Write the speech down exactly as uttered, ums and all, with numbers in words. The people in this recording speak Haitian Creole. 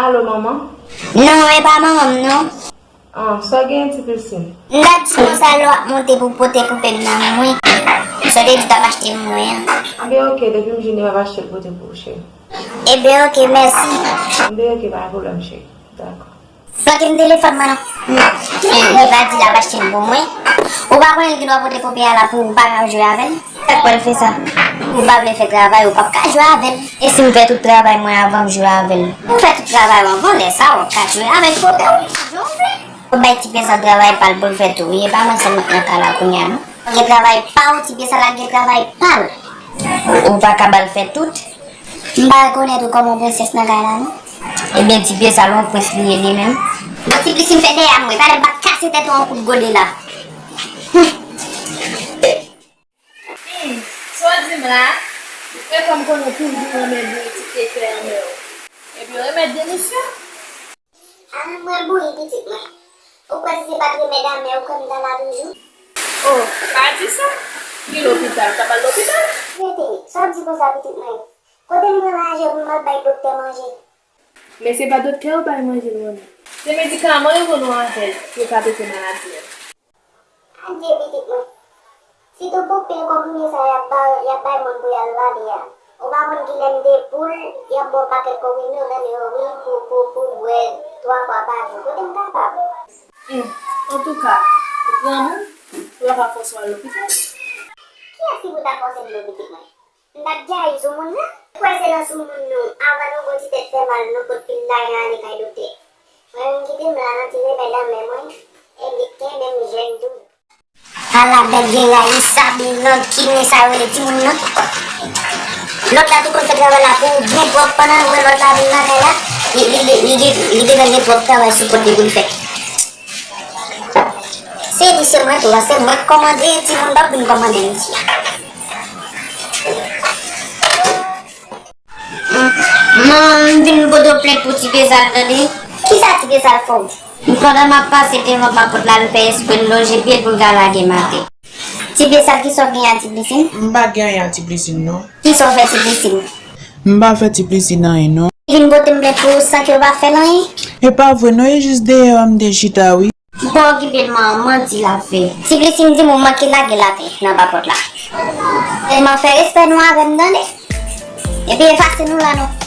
Alo, manman? Non, e pa manman m, non. Ah, sa w genyen, Ti Pilsin? M t ap di konsa lè w ap monte pou pote poupe m nan mwen. Sa w te di w t ap achte m mwen an. Enben, oke, depi m jwenn li, m ap achte l pote pou ou, cheri. Enben, oke, mèsi. Enben, oke, pa gen pwoblèm, cheri. Dakò. Bloke m telefòn mwen non. Li pa di l ap achte l pou mwen. Ou pa konnen l gen dwa pote pope a la pou ou pa ka jwe avè l? Sa k pral fè sa? Ou pa vle fè travay, ou p ap ka jwe avè l. E si m fè tout travay mwen avan m jwe avè l? Ou fè tout travay w avan, lè sa a w ap ka jwe avèk pope w jan w vle. Ou bay Ti Pyè sa travay pa l pou l fè tou wi, e pa mwen sèlman k nan ka la kounye a non. Gen travay pa w, Ti Pyè sa la gen travay pa l. Ou pa ka ba l fè tout? M pa rekonèt ou kòm yon prensès nan kay la non. Ebyen, Ti Pyè sa l yon prens li ye li menm. Bon, Ti Plis, fin fè dèyè a m wi, talè m pa kase tèt ou yon kout gode la. Hmm, sa w di m la? E kòm konnen toujou anmède ti tete anmè w. Ebyen, remèt demisyon. Ah, mwen bouyi pitit mwen. Ou kwè si se pa t remèd anmè ou kwè m ta la toujou? Oh, pa di sa. Li lopital, ou t ap al lopital? Rete, sa w di konsa pitit mwen? Kote m pran manje pou m al bay doktè manje? Men se pa doktè yo bay manje non. Se medikaman yo ban nou avè l pou yo ka trete maladi a. Adye pitit mwen. Sitou pou pil konprime sa y ap ba, y ap bay moun pou y al lave a. Ou pa konn kilè m de poul, y ap ba w pakèt konprime, ou tande yo wi, pou, pou, pou bwè twa fwa pa jou. Kote m kapab? Hmm, antouka, ou granmoun, ou pa ka fòse w al lopital. Kiyès ki pou ta fòse m vin pitit mwen? M t ap djayi sou moun nan. Ou kwè se nan sou moun nou, avan nou gon ti tèt fè mal, nou pot pil lajan ale kay doktè. Mwen menm kite m la nan ti remèd anmè mwen, e li kenbe m jèn tou. Ala bèl gen rayis sa, blan ki men sa yo rele timoun nan. Lòt la tou konn fè travay la pou ou byen pwòp, pandan l wè lòt la vin nan kay la, li, li, li, li, li gentan gen twòp travay sou kont li pou l fè. Se li, se mwen tou, se mwen k kòmande, timoun p ap vin kòmande misye. Manman, m vin pote w plent pou Ti Pyè sa l, tande. Kisa Ti Pyè sa l fè w? Pandan m ap pase devan papòt la, l fè espre l lonje pye l pou l ka lage m atè. Ti Pyè sa l, kisa w gen a Ti Plisin? M pa gen anyen a Ti Plisin non. Kisa w fè Ti Plisin? M pa fè Ti Plisin anyen non. Li vin pote m plent pou ou san ke w pa fè l anyen? E pa vre non, e jis dèyè a m te chita wi. M pa okipe l, man, manti l ap fè. Ti Plisin di m ou manke lage l atè nan papòt la. Tèlman fè respè nou avè m, tande. Epi efase nou la non.